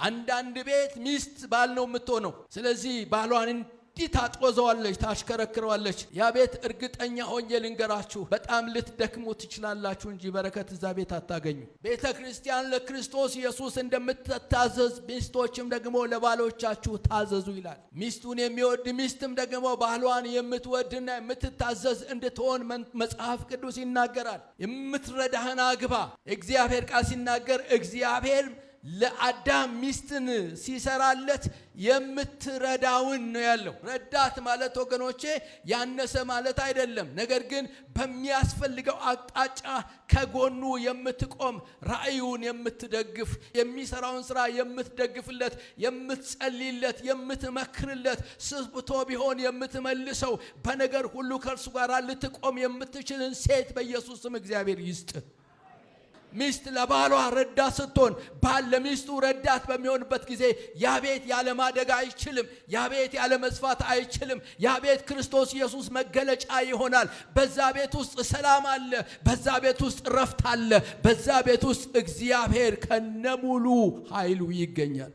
አንዳንድ ቤት ሚስት ባል ነው የምትሆነው። ስለዚህ ባሏን እንዲህ ታጦዘዋለች፣ ታሽከረክረዋለች። ያ ቤት እርግጠኛ ሆኜ ልንገራችሁ በጣም ልትደክሙ ትችላላችሁ እንጂ በረከት እዛ ቤት አታገኙ። ቤተ ክርስቲያን ለክርስቶስ ኢየሱስ እንደምትታዘዝ ሚስቶችም ደግሞ ለባሎቻችሁ ታዘዙ ይላል። ሚስቱን የሚወድ ሚስትም ደግሞ ባሏን የምትወድና የምትታዘዝ እንድትሆን መጽሐፍ ቅዱስ ይናገራል። የምትረዳህን አግባ። እግዚአብሔር ቃል ሲናገር እግዚአብሔር ለአዳም ሚስትን ሲሰራለት የምትረዳውን ነው ያለው። ረዳት ማለት ወገኖቼ ያነሰ ማለት አይደለም። ነገር ግን በሚያስፈልገው አቅጣጫ ከጎኑ የምትቆም፣ ራእዩን የምትደግፍ፣ የሚሰራውን ስራ የምትደግፍለት፣ የምትጸልይለት፣ የምትመክርለት፣ ስብቶ ቢሆን የምትመልሰው፣ በነገር ሁሉ ከእርሱ ጋር ልትቆም የምትችልን ሴት በኢየሱስ ስም እግዚአብሔር ይስጥ። ሚስት ለባሏ ረዳት ስትሆን፣ ባል ለሚስቱ ረዳት በሚሆንበት ጊዜ ያ ቤት ያለማደግ አይችልም። ያ ቤት ያለ መስፋት አይችልም። ያ ቤት ክርስቶስ ኢየሱስ መገለጫ ይሆናል። በዛ ቤት ውስጥ ሰላም አለ። በዛ ቤት ውስጥ ረፍት አለ። በዛ ቤት ውስጥ እግዚአብሔር ከነሙሉ ኃይሉ ይገኛል።